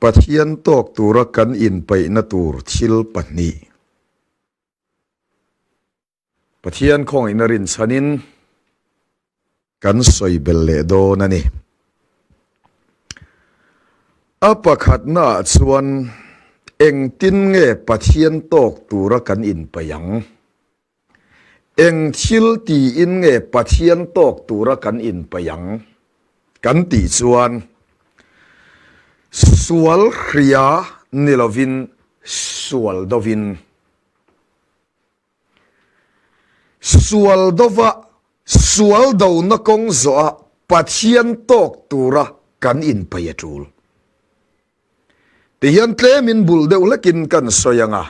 Pathian tawk tura kan inpeihna tur thil pahnih. Pathian khawngaihna rinchhanin kan sawi bel leh dawn a ni. A pakhatnaah chuan engtin nge Pathian tawk tura kan inpeih ang? Eng thil tiin nge Pathian tawk tura kan inpeih ang? Kan tih chuan sual hria ni lovin sual dovin. Sual dova sual dona kawng zawha Pathian tawk tura kan inpeih a tul. Tihian tlemin bul deuh hlekin kan sawi ang a.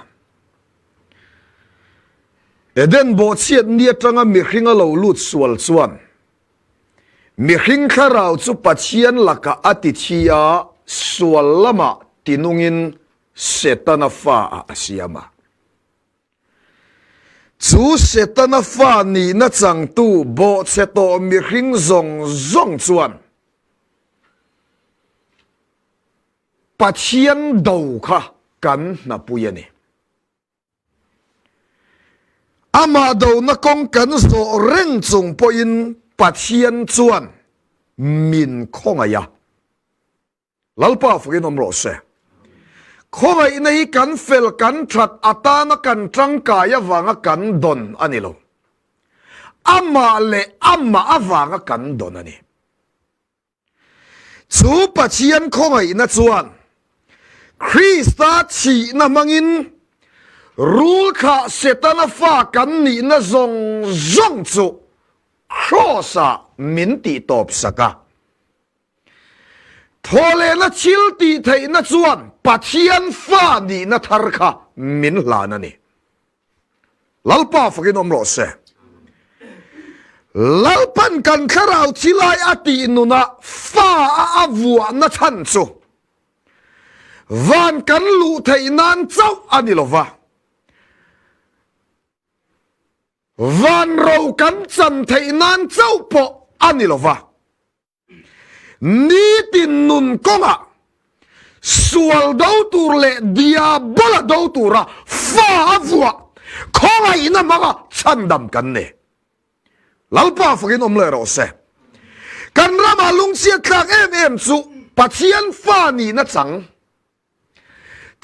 Eden bawhchhiat ni atanga mihring a lo lut sual chuan mihring thlarau chu Pathian lakah a ti thi a, sual lamah tinungin Setana fa ah a siam a. Chu Setana fa nihna changtu bawhchhe tawh mihring zawng zawng chuan Pathian do kha kan hnapui a ni. Amah dona kawng kan zawh reng chung pawhin Pathian chuan min khawngaih a. Lalpa fakin awm rawh se. Khawngaihna hi kan fel kan that atana kan tangkai avanga kan dawn a ni lo. Amah leh amah avanga kan dawn a ni. Chu Pathian khawngaihna chuan Krista thihna hmangin rul thlah Setana fa kan nihna zawng zawng chu Kraws-ah min tihtawpsak a. Thawhlehna thil tih theihna chuan Pathian fa nihna thar kha min hlan a ni. Lalpa fakin awm rawh se. Lalpan kan thlarau thilai a tih nunah fa a a vuahna chhan chu van kan luh theih nan chauh a ni lo va. Van ro kan chan theih nan chauh pawh a ni lo va. Nitin nun kawngah sual do tur leh diabola do tura fa a vuah khawngaihna hmanga chhandam kan ni. Lalpa fakin awm leh rawh se. Kan ramah lungchhiat tlak em em chu Pathian fa nihna chang,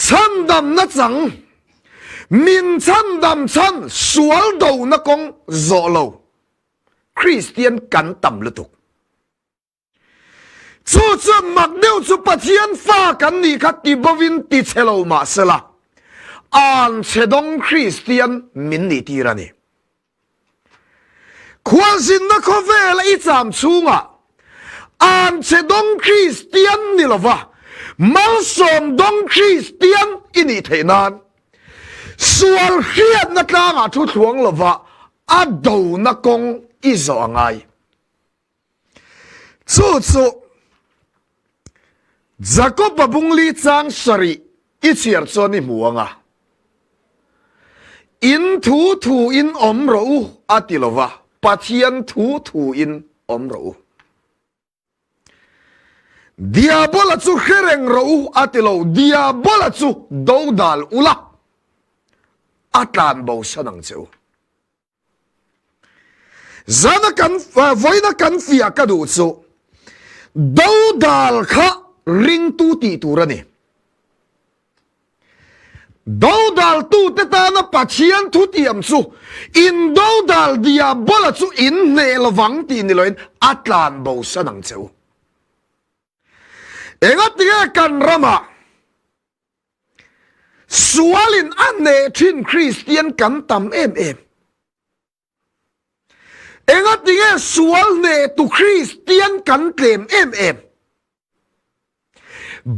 chhandamna chang, min chhandam chhan sual dona kawng zawh lo Kristian kan tam lutuk. Chu chuan mak deuh chu Pathian fa kan nih kha ti bovin ti chhe lo mah sela, an chhe dawng Kristian min nih tir a ni. Khualzinna khawvela i cham chhungah an chhe dawng Kristian ni lova, malsawm dawng Kristian i nih theih nan sual hriatna tlangah thu thluang lova a dona kawng i zawh a ngai. Chu chu Jakob-a bungli chang sarih i chhiar chuan i hmu ang a, In thu thu in awm rawh u a ti lo va, Pathian thu thu in awm rawh u. Diabola chu hre reng rawh u a ti lo, Diabola chu dodal ula a tlan bosan ang che u. Zana kan vawiina kan fiah ka duh chu dodal kha ringtu tih tur a ni. Dodaltute tana Pathian thutiam chu in dodal diabola chu in hneh lovang tih ni loin a tlan bosan ang che u. Engatinge kan ramah sualin a hneh thin Kristian kan tam em em? Engatinge sual hnehtu Kristian kan tlem em em?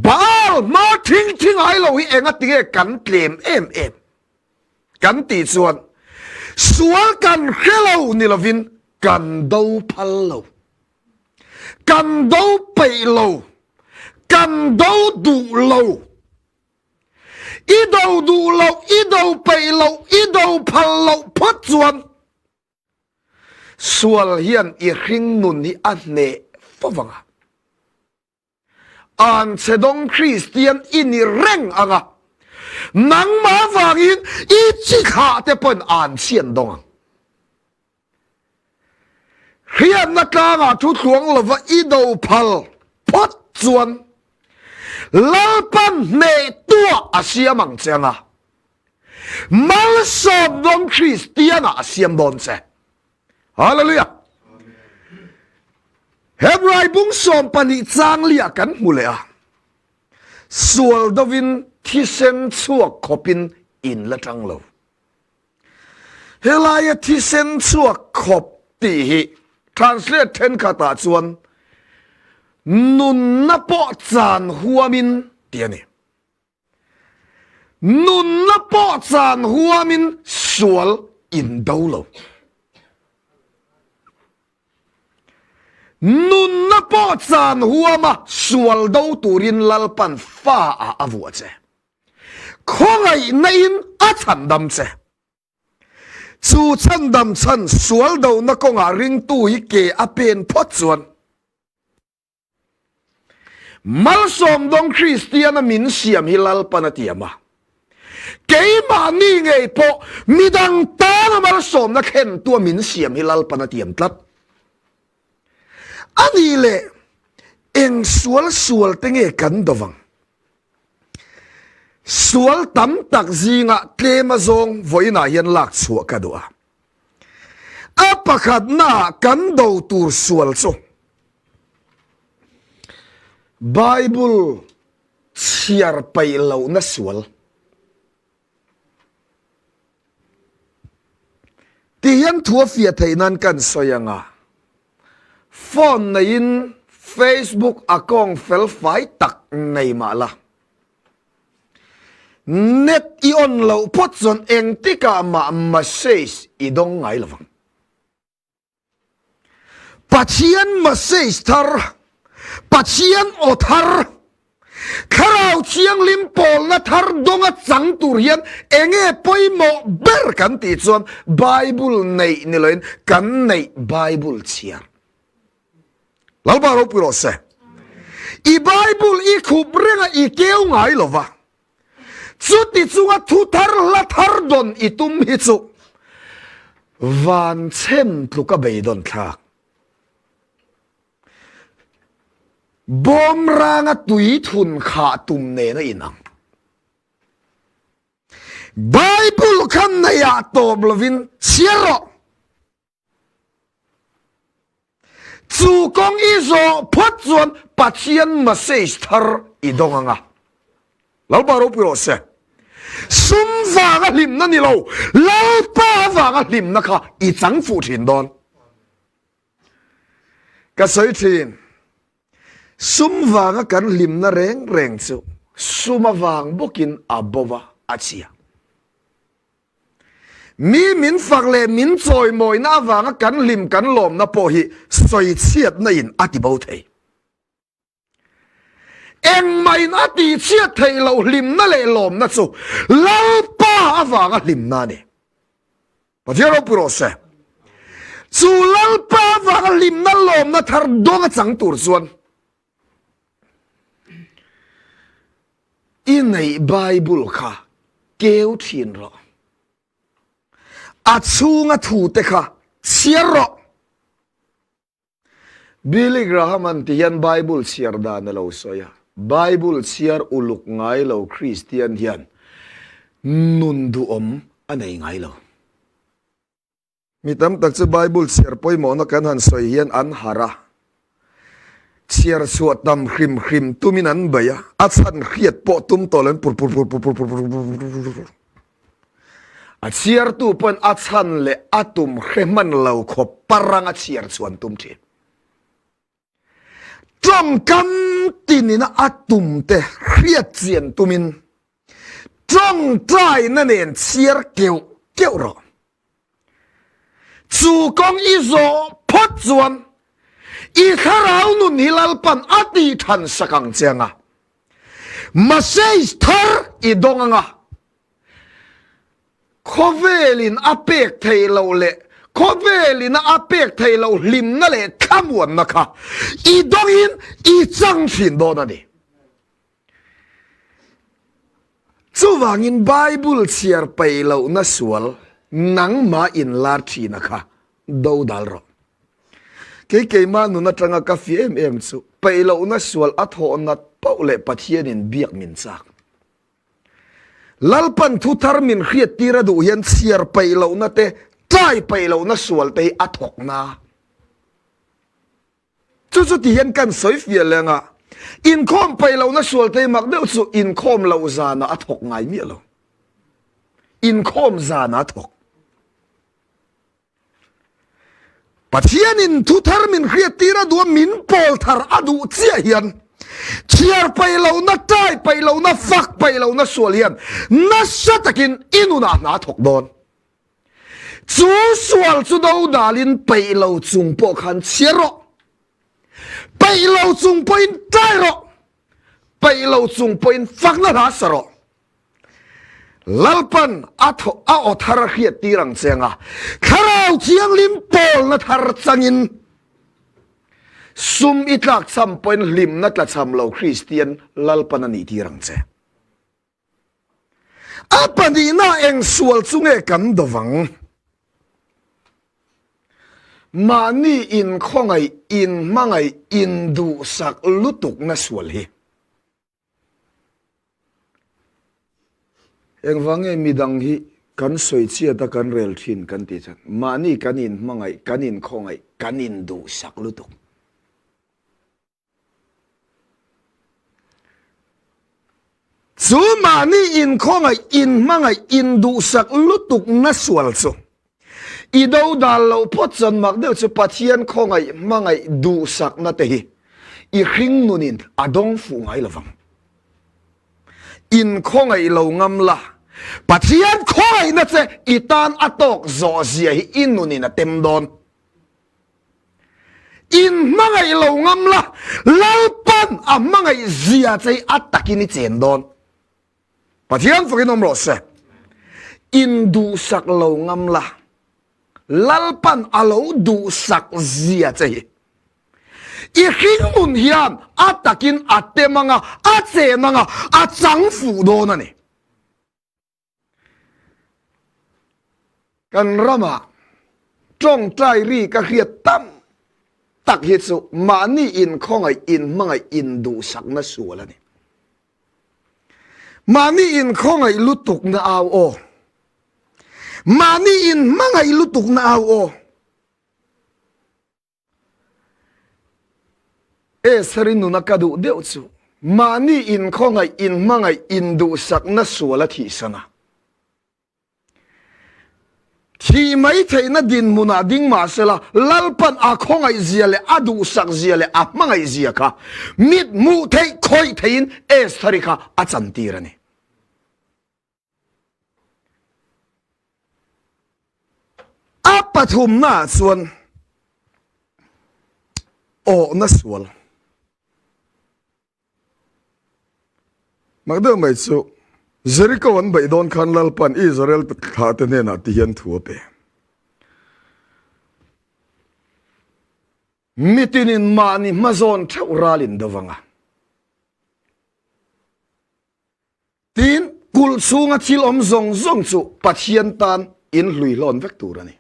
Baal hma thing thi ngai lo hi engatinge kan tlem em em? Kan tih chuan sual kan hre lo ni lovin kan do phal lo, kan do peih lo, kan do duh lo. I do duh loh, i do peih loh, i do phal loh phawt chuan Sual hian i hring nun hi a hneh fo vang a. Anchhe dawng Kristian i ni reng ang a, nangmah vangin i chi thlah te pawhin anchhe an dawng ang. Hriatna tlangah thu thluang lova i do phal phawt chuan Lalpan hnehtuah a siam ang che ang a, malsawm dawng Kristianah a siam dawn che. Hallelujah! Hebrai bung 12 chang liah kan hmu leh a, sual dovin thisen chhuak khawpin in la tang lo. Helaia thisen chhuak khawp tih hi translate thenkhatah chuan nunna pawh chan huamin tih a ni. Nunna pawh chan huamin sual in do lo. Nunna pawh chan huama sual do turin Lalpan fa ah a vuah che. Khawngaihna in a chhandam che. Chu chhandam chhan sual dona kawngah ringtu hi ke a pen phawt chuan Malsawm dawng Kristiana min siam hi Lalpan a tiam a. Keimahni ngei pawh midang tana malsawmna thlentua min siam hi Lalpan a tiam tlat. A nih leh eng sual sual te nge kan do vang? Sual tam tak zingah tlem azawng vawiinah hian lak chhuah ka duh a. A pakhatnaah kan do tur sual chu Bible chhiar peih lohna sual ti hian thu a fiah theih nan kan sawi ang a, phone neiin Facebook account fel fai tak nei mah la, net i on loh phawt chuan engtikah mah message i dawng ngai lo vang. Pathian message thar, Pathian aw thar, Thlarau Thianghlim pawlna thar dawnga chang tur hian enge pawimawh ber kan tih chuan Bible neih ni loin kan neih Bible chhiar. Lalpa ropui rawh se. I Bible i khup renga i keu ngai lova. Chuti chunga thu thar hla thar dawn i tum hi chu van chhem tluka beidawn thlak. Bawm ranga tui thun khah tum nen a inang. Bible kha neiah tawp lovin chhiar rawh. Chu kawng i zawh phawt chuan Pathian message thar i dawng ang a. Lalpa ropui rawh se. Sum vanga hlimna ni lo, Lalpa vanga hlimna kha i chang fuh thin dawn. Ka sawi thin, sum vanga kan hlimna reng reng chu sum avang bawkin a bo va, a chhia. Mi min fak leh min chawimawina avanga kan hlim kan lawmna pawh hi sawichhiatna in a ti bo thei. Engmah in a tihchhiat theih loh hlimna leh lawmna chu Lalpa avanga hlimna a ni. Pathian ropui rawh se. Chu Lalpa avanga hlimna lawmna thar dawnga chang tur chuan I neih Bible kha keu thin rawh. A chhunga thute kha chhiar rawh. Billy Graham-a'n ti hian Bible chhiar dan a lo sawi a. Bible chhiar uluk ngai lo Kristian hian nun duhawm a nei ngai lo. Mi tam tak chu Bible chhiar pawimawhna kan han sawi hian an harh a, chhiar chhuah tam hrim hrim tumin an bei a, a chhan hriat pawh tum tawh loin pur pur pur pur pur pur pur pur pur pur pur. A chhiartu pawhin a chhan leh a tum hre hman lo khawp paranga chhiar chhuan tum thin. Tawngkam tinina a tum te hriat chian tumin tawngtaina nen chhiar keuh keuh rawh. Chu kawng i zawh phawt chuan i thlarau nun hi Lalpan a tih than sak ang che anga message thar i dawng anga Khawvelin a pek theih loh leh khawvelina a pek theih loh hlimna leh thlamuanna kha i dawngin i chang thin dawn a ni. Chuvangin Bible chhiar peih lohna sual nangmah inlar thina kha dodal rawh. Kei keimah nun atanga ka fi em em chu peih lohna sual a thawh nat poh leh Pathianin biak min chak. Lalpan thu thar min hriat tir a duh hian chhiar peih lohna te, tlai peih lohna sual te hi a thawk na. Chu chu ti hian kan sawi fiah leh anga inkhawm peih lohna sual te hi mak deuh chu inkhawm loh zanah a thawk ngai miah lo. Inkhawm zanah a thawk. Pathianin thu thar min hriattir a duh a, min pawl thar a duh chiah hian chhiar peih lohna, ṭai peih lohna, fak peih lohna sual hian nasa takin i nunah hna a thawk dawn. Chu sual chu dodalin peih lo chung pawh khan chhiar rawh. Peih lo chung pawhin ṭai rawh. Peih lo chung pawhin fakna hla sa rawh. Lalpan a thaw a aw thar a hriat tir ang che anga, Thlarau Thianghlim pawlna thar changin sum i tlakchham pawhin hlimna tlachham lo Kristian Lalpan a nih tir ang che. A pahnihna eng sual chu nge kan do vang? Mahni inkhawngaih, inhmangaih, induhsak lutukna sual hi. Engvang nge midang hi kan sawi chiat a kan rel thin kan tih chuan mahni kan inhmangaih, kan inkhawngaih, kan induhsak lutuk. Chu mahni inkhawngaih, inhmangaih, induhsak lutuk na sual chu I dodal loh phawt chuan mak deuh chu Pathian khawngaih hmangaih duhsakna te hi i hring nunin a dawng fuh ngai lovang. In khawngaih lo ngam la, Pathian khawngaihna che i tan a tawk zawh zia hi i nunin a tem dawn. In hmangaih lo ngam la, Lalpan a hmangaih zia che hi a takin i chen dawn. Pathian fakin awm rawh se. Induhsak lo ngam la, Lalpan a lo duhsak zia che hi. I hringnun hian a takin a tem anga, a chen anga, a chang fuh dawn a ni. Kan ramah tawngtai ri ka hriat tam tak hi chu mahni inkhawngaih, inhmangaih, induhsakna sual a ni. Mahni inkhawngaih lutukna au aw. Mahni inhmangaih lutukna au aw. Esther-i nuna ka duh deuh chu mahni inkhawngaih, inhmangaih, induhsakna sual a thihsan a. Thih mai theihna dinhmunah ding mah sela, Lalpan a khawngaih zia leh a duhsak zia leh a hmangaih zia kha mit hmuh theih khawih theihin Esther-i kha a chantir a ni. A pathumnaah chuan awhna sual. Mak deuh mai chu Jericho an beih dawn khan Lalpan Israel thlah te hnenah ti hian thu a pe. Mitinin mahni hmazawn theuh ral in do vang a. Tin, kulh chhunga thil awm zawng zawng chu Pathian tan in hlui hlawn vek tur a ni.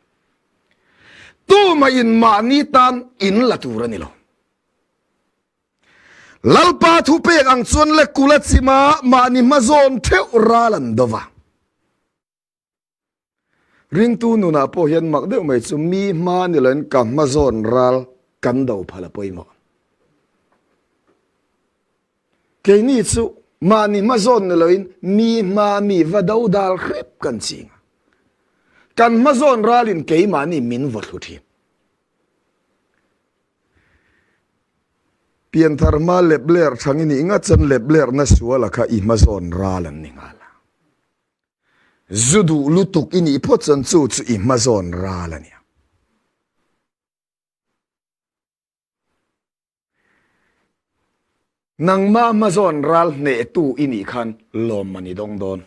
Tumah in mahni tan in la tur a ni lo. Lalpa thupek ang chuan le kula chima mahni hmazawn theuh ral an do va. Ringtu nunah pawh hian mak deuh mai chu mi hma ni loin ka hmazawn ral kan do phal a pawimawh. Keini chu mahni hmazawn ni loin mi hma mi va do dal hrep kan ching a. Kan hmazawn ralin keimahni min vaw thlu thin. Pianthar hma lepler thang i nih ngat chuan leplerna suala kha i hmazawn ral an ni nghal a. Zu duh lutuk i nih phawt chuan chu chu i hmazawn ral a nia. Nangmah hmazawn ral hnehtu i nih khan lawmman i dawng dawn.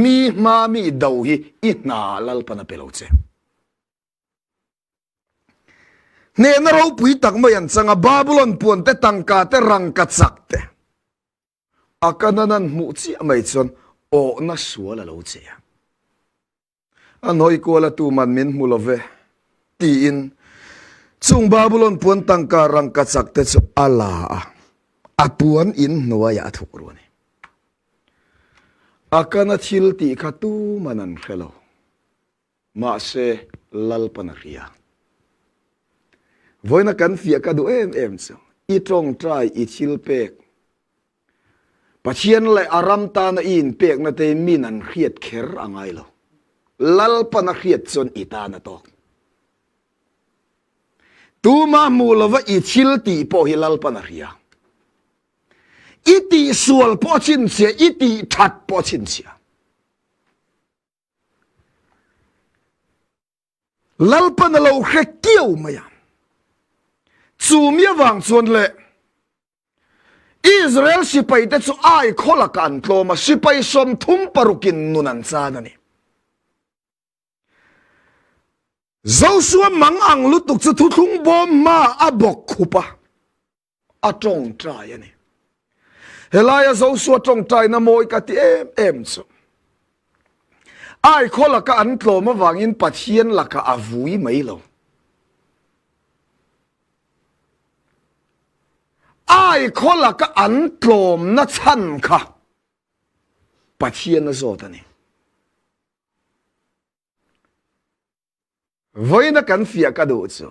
Mi hma mi do hi i hna Lalpan a pe lo che. Hnehna ropui tak mai an chang a, Babulon puan te, tangka te, rangka chak te. Akana'n hmuh chiah mai chuan awhna sual a lo che a. A nawi kual a tuman min hmu lo ve, tiin chung Babulon puan tangka rangkachak te chu a la a, a puan in hnuaiah a thuk ru a ni. Akana thil tih kha tuman an hre lo. Mahse, Lalpan a hria. Vawiina kan fiah ka duh em em chu, i tawngtai, i thil pek, Pathian leh a ram tana i inpekna te min an hriat kher a ngai lo. Lalpan a hriat chuan i tan a tawk. Tuma hmuh lova i thil tih pawh hi Lalpan a hria. I tihsual pawh a chhinchhiah, i tih that pawh a chhinchhiah. Lalpan a lo hre kiau mai a. Chu mi avang chuan le Israel sipai te chu ai khaw lakah an tlawm a, sipai 36 in nun an chan a ni. Josua mang ang lutuk chu thuthlung bawm hma a bawk khup a. a tawngtai a ni. Helaia Josua tawngtaina mawi ka ti em em chu. Ai khaw laka an tlawm avangin Pathian laka a vui mai lo. Ai khaw laka an tlawmna chhan kha Pathian a zawt a ni. Vawiina kan fiah ka duh chu,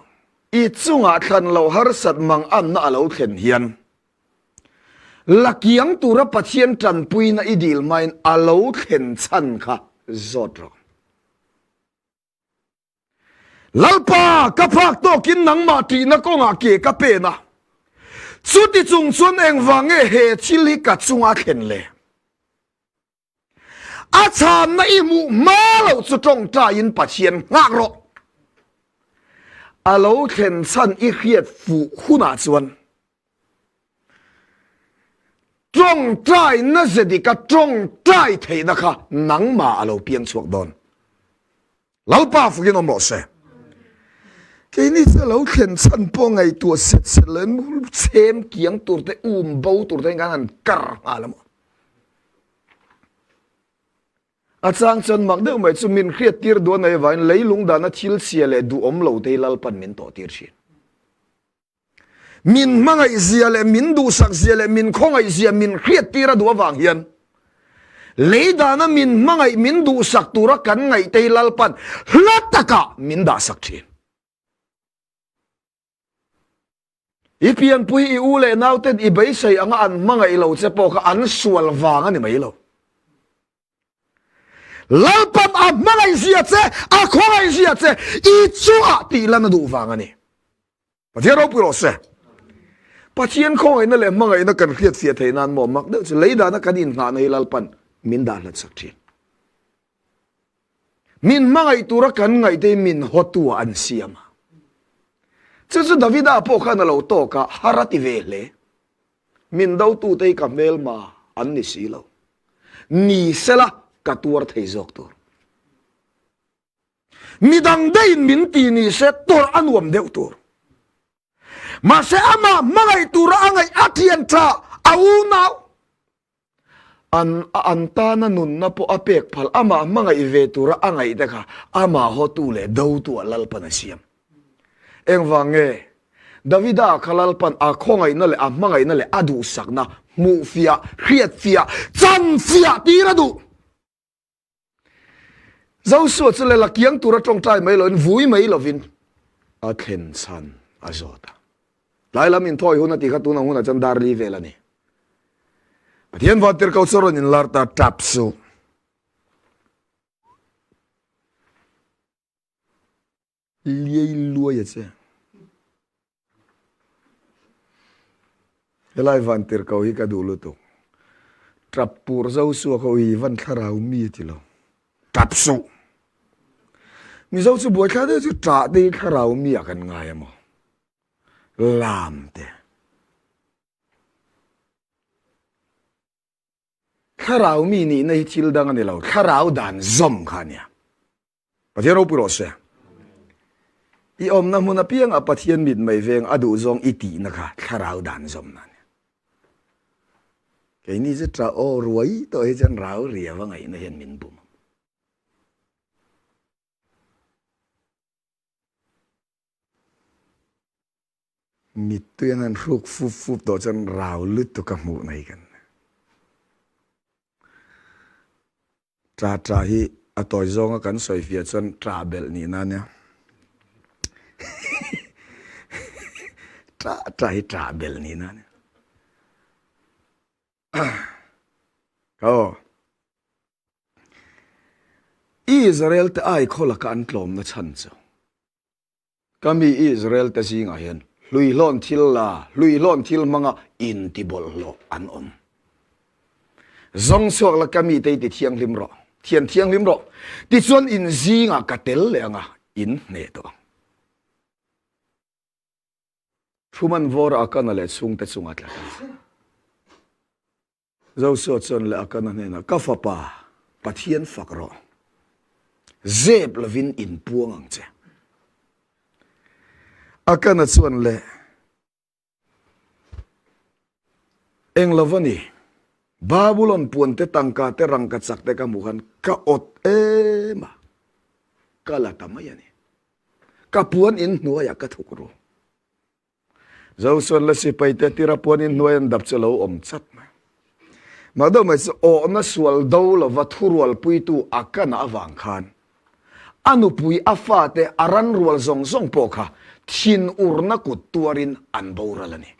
i chungah thlan lo harsat mang anna a lo thlen hian, la kiang tura Pathian tanpuina i dil hmain a lo thlen chhan kha zawt rawh. Lalpa, ka phak tawkin nangmah tihna kawngah ke ka pen a, chuti chung chuan engvang nge he thil hi ka chunga a thlen le? A chhanna i hmuh hma loh chu tawngtaiin Pathian nghak rawh. A lo thlen chhan i hriat fuh hunah chuan tawngtaina ze dika tawngtai theihna kha nangmah a lo piang chhuak dawn. Lalpa fukin awm rawh se. Keini chu lo thlen chhan pawh ngaihtuah set set lo in chhem kiang tur te um bo tur te in kan han kar nghal a maw. A chang chuan mak deuh mai chu min hriat tir duh a nei avangin leilung dana thil chhia leh duhawm lo te hi Lalpan min tawh tir thin. Min hmangaih zia leh min duhsak zia leh min khawngaih zia min hriat tir a duh avang hian lei dana min hmangaih min duhsak tura kan ngaih te hi Lalpan hla takah min dahsak thin. I pianpui i u leh nauten i beisei anga an hmangaih lo che pawh kha an sual vang a ni mai lo. Lalpan a hmangaih zia che, a khawngaih zia che i chungah tih lan a duh vang a ni. Pathian ropui rawh se. Pathian khawngaihna leh hmangaihna kan hriatfiah theih nan maw mak deuh chu lei dana kan inngahna hi Lalpan min dah hlat sak thin. Min hmangaih tura kan ngaihte hi min hawtu ah an siam a. Chu chu Davida pawh khan a lo tawk a, har a ti ve hle. Min dotute hi ka hmelma an ni si lo. Ni sela ka tuar thei zawk tur. Midang deihin min ti ni se tawrh a nuam deuh tur. Mahse amah hmangaih tura a ngaih a thian tha a unau an an tana nunna pawh a pek phal amah hmangaih ve tura a ngaih te kha amah hawtu leh dotu ah Lalpan a siam. Engvang nge Davida kha Lalpan a khawngaihna leh a hmangaihna leh a duhsakna hmuhfiah, hriatfiah, chanfiah tir a duh. Josua chu lela kiang tura tawngtai mai loin vui mai lovin a thlen chhan a zawt a. Tlai lam inthawi hun a tih kha tun ang hunah chuan dar li vel a ni. Pathian vantirhkoh chu a rawn inlar ta tap suh. Liai luai a che. Helai van tirhkoh hi ka duh lutuk. Tap pur zo suak ho hi van thlarau mi a ti lo. Tap suh. Mizo chu buaithla deuh chu tah te hi thlarau mi ah kan ngai a maw. Lam te. Thlarau mi nihna hi thil dang a ni lo. Thlarau dan zawm kha a nia. Pathian ropui rawh se. I awmna hmun apiangah Pathian mit mai veng a duh zawng i tihna kha thlarau dan zawmna a ni. Keini chu ṭah aw ruai tawh hi chuan rau riau a ngaihna hian min bum. Mittui an han hruk fup fup tawh chuan rau lutuk a hmuh mai kan. Ṭa ṭa hi a tawi zawnga kan sawi fiah chuan ṭah belh nihna a nia. Ṭah ṭah hi ṭah belh nihna a nia. Aw. Israel te ai khaw laka an tlawmna chhan chu. Ka mi Israel te zingah hian hluihlawn thil la, hluihlawn thil hmanga intibawlhhlawh an awm. Zawng chhuak la ka mite i ti thianghlim rawh, thian thianghlim rawh, tichuan in zingah ka tel leh anga in hneh tawh ang. Thuman vawra Akana leh chhungte chunga tla ta. Joshua chuan leh Akana hnenah, Ka fapa, Pathian fak rawh. Zep lovin inpuang ang che. Akana chuan leh, Eng lo va ni, Babulon puante tangka te rangka chak te ka hmuh khan ka awt em a, ka la ta mai a ni. Ka puan in hnuaiah ka thuk ru. Zosuan la sipai te tira puan in hnuai an dap chu lo awm chat mai. Mah deuh mai chu awhna sual do lova thurual puitu a kana avang khan a nupui a fate a ran rual zawng zawng pawh kha thinurna kut tuarin an boral a ni.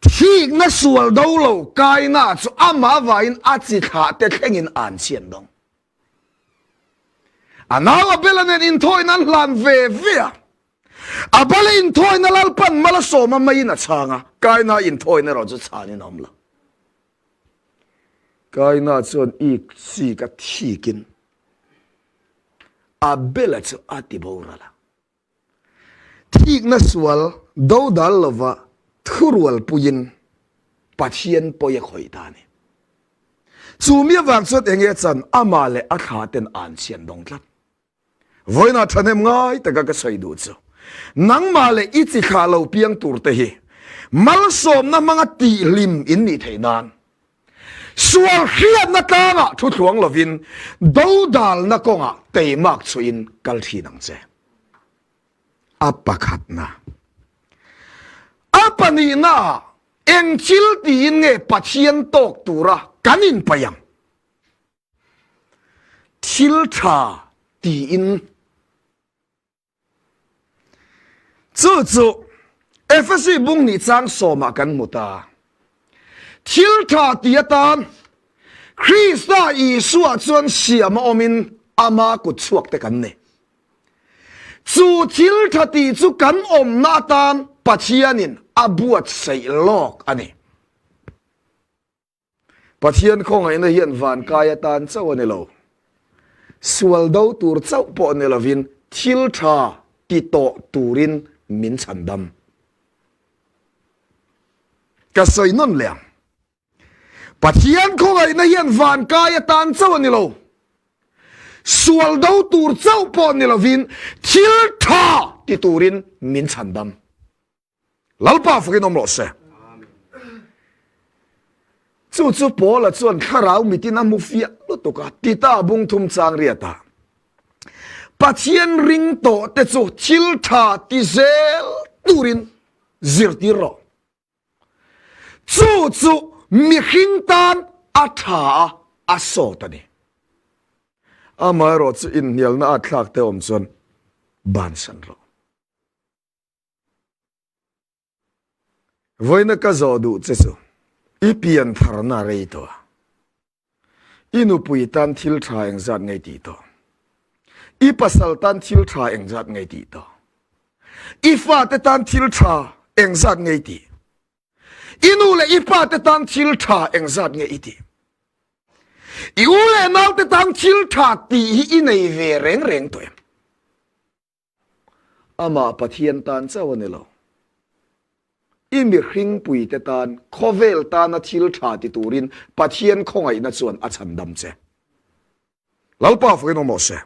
Thikna sual do lo kaina chu amah vaiin a chi thlah te thlengin an chhiat dawng. A nau Abela nen inthawina an hlan ve ve a. Abela inthawina Lalpan mal a sawm a maiin a chhang a, Kaina inthawina erawh chu chhanin a awm lo. Kaina chuan ik chik a thikin Abela chu a ti boral a. Thikna sual dodal lova thurual puiin Pathian pawi a khawih ta a ni. Chu mi avang chuan enge a chan amah leh a thla ten an chhian dawng tlat. Vawiinah thahnem ngai taka ka sawi duh chu nangmah leh i chi thlah lo piang tur te hi malsawmna hmanga tihhlim in nih theih nan sual hriatna tlangah thu thluang lovin dodalna kawngah teimak chhuihin kal thin ang che. A pakhatna. A pahnihnaah eng thil tiin nge Pathian tawk tura kan inpaih ang? Thil tha tiin. Chu chu Efesi bung nih chang sawmah kan hmu ta. Thil tha ti atan Krista Isua chuan siam a awmin ama kut chhuak te kan ni. Chu thil tha tih chu kan awmna atan Pathianin a buatsaih lawk a ni. Pathian khawngaihna hian van kai atan chauh a ni lo. Sual do tur chauh pawh ni lovin thil tha ti tawh turin min chhandam. Ka sawi nawn leh ang. Pathian khawngaihna hian van kai atan chauh a ni lo. Sual do tur chauh pawh ni lovin thil tha ti turin min chhandam. Lalpa fakin awm rawh se. Chu chu Paula chuan thlarau mitin a hmu fiah lutuk a, Tita bung thum chang riatah Pathian ring tawh te chu thil tha ti zel turin zirtir rawh. Chu chu mihring tan a tha a, a sawt a ni. Amaherawh chu inhnialna at thlak te awm chuan bansan rawh. Vawiina ka zawh duh che chu i pian tharna rei tawh a. I nupui tan thil tha engzat ngei tih tawh? I pasal tan thil tha engzat ngei tih tawh? I fate tan thil tha engzat ngei tih? I nu leh i pa te tan thil tha engzat nge i tih? I u leh nau te tan thil tha tih hi i nei ve reng reng tawh em? Amah Pathian tan chauh a ni lo. I mihringpuite tan, khawvel tana thil tha ti turin Pathian khawngaihna chuan a chhandam che. Lalpa fakin awm rawh se.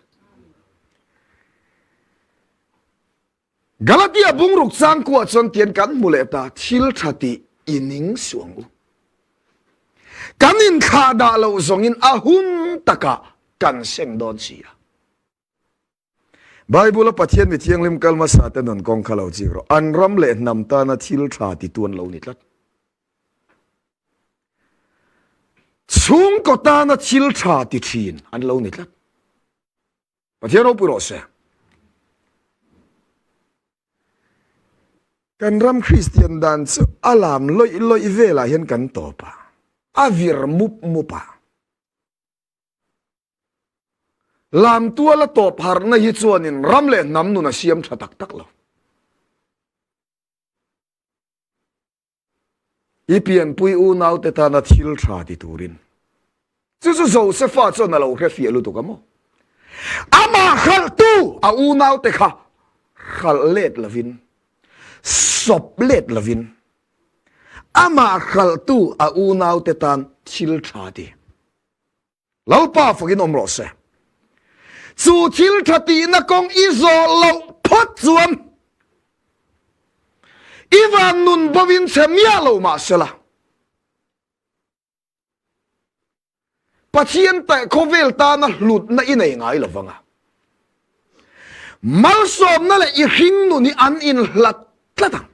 Galatia bungruk changkuah chuan tian kan hmu leh ta, thil tha tih. I ning suh ang u. Kan inthlahdah loh zawngin a hun takah kan seng dawn si a. Bible-a Pathian mi thianghlim kal hmasa te nun kawng kha lo chik rawh. An ram leh hnam tana thil tha titu an lo ni tlat. Chhungkaw tana thil tha ti thin an lo ni tlat. Pathian ropui rawh se. Kan ram Kristian dan chu a lam lawih lawih velah hian kan tawp a, a vir mup mup a. Lam tuala tawp harhna hi chuanin ram leh hnam nun a siam tha tak tak lo. I pianpui unaute tana thil tha ti turin. Chu chu Josefa chuan a lo hre fiah lutuk a maw? Amah hralhtu a unaute kha hralh let lovin, sawp let lovin, amah hralhtu a unaute tan thil tha ti. Lalpa fakin awm rawh se. Chu thil tha tihna kawng i zawh loh phawt chuan i van nun bovin chhe miah lo mah sela. Pathian teh khawvel tana hlutna i nei ngai lovang a. Malsawmna leh i hring nun hi an inhlat tlat ang.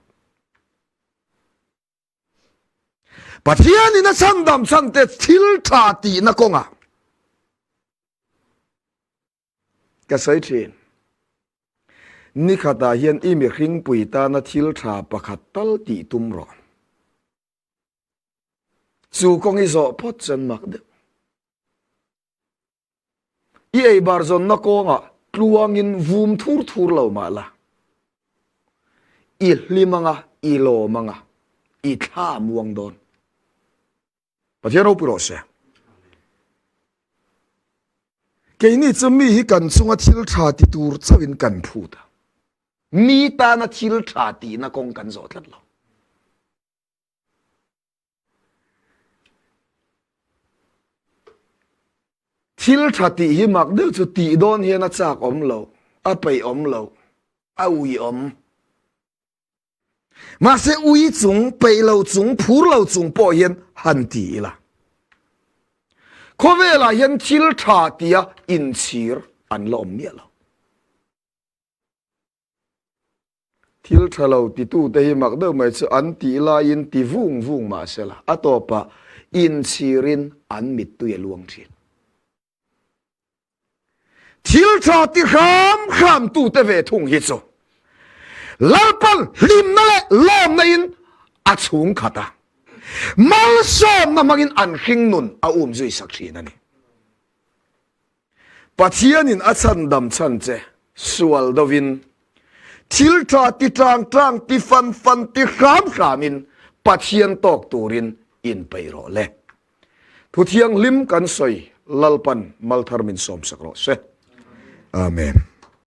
Pathianin a chhandam chhan te thil tha tihna kawngah ka sawi thin. Nikhatah hian i mihringpui tana thil tha pakhat tal tih tum rawh. Chu kawng i zawh phawt chuan mak deuh. I ei bar zawnna kawngah tluangin vum thur thur lo mah la, i hlim anga, i lawm anga, i thla muang dawn. Pathian ropui rawh se. Keini chu mi hi kan chunga thil tha ti tur chauhin kan phut a. Mi tana thil tha tihna kawng kan zawh tlat lo. Thil tha tih hi mak deuh chu tih dawn hian a chak awm lo, a peih awm lo, a ui awm. Mahse ui chung, peih lo chung, phur lo chung pawh hian han ti ila. Khawvelah hian thil tha tia inchhir an la awm miah lo. Thil tha lo titute hi mak deuh mai chu an tih laiin ti vung vung mah sela, a tawpah inchhirin an mittui a luang thin. Thil tha ti hram hram tute ve thung hi chu Lalpan hlimna leh lawmna in a chhung khat a, malsawmna hmangin an hringnun a umzui sak thin a ni. Pathianin a chhandam chhan che sual dovin, thil tha ti tang tang, ti fan fan, ti hram hramin Pathian tawk turin inpeih rawh le. Thu thianghlim kan sawi Lalpan malthar min sawmsak rawh se. Amen.